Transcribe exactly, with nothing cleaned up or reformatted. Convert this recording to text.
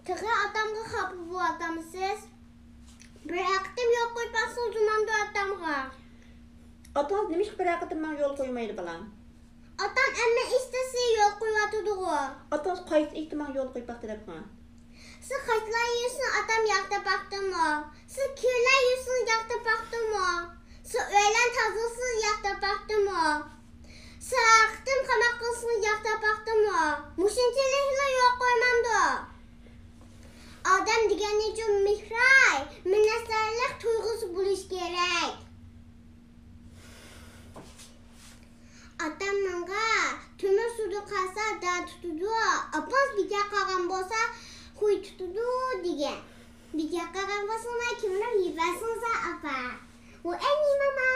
تېخى ئاتامغا خاپا بولۇۋاتامسىز؟ بىرەر قېتىم يول قويۇپ باقسىڭىز بولمامدۇ ئاتامغا؟ ئاتىڭىز نېمىشقا بىرەر قېتىم ماڭا يول قويمايدۇ، بالام؟ ئاتام ھەممە ئىشتا سىزگە يول قويۇۋاتىدىغۇ. ئاتىڭىز قايسى ئىشتا ماڭا يول قويۇپ باقتى دەپ ماڭا؟ سىز خاچلار يۈرسىڭىز ئاتام ياق دەپ باقتىمۇ؟ سىز كىرلەر يۈرسىڭىز ياق دەپ باقتىمۇ؟ سىز ئۆيلەرنى تازىلىسىڭىز ياق دەپ باقتىمۇ؟ سىز ھەر قېتىم تاماق قىلسىڭىز ياق دەپ باقتىمۇ؟ مۇشۇنچىلىكلا يول قويمامدۇ؟ ئادەم دېگەننىچۇ مېھراي، مىننەتدارلىق تۇيغۇسى بولۇشى كېرەك. ئاتام ماڭا تۆمۈر سۇدا قالسا داغ تۇتىدۇ، ئاپىڭىز بىكار قالغان بولسا خۇي تۇتىدۇ دېگەن. بىكار قالغان بولسىڭىز كىملەپ يېپەرسىڭىز ئاپا. ۋۇ ئەنى ماما.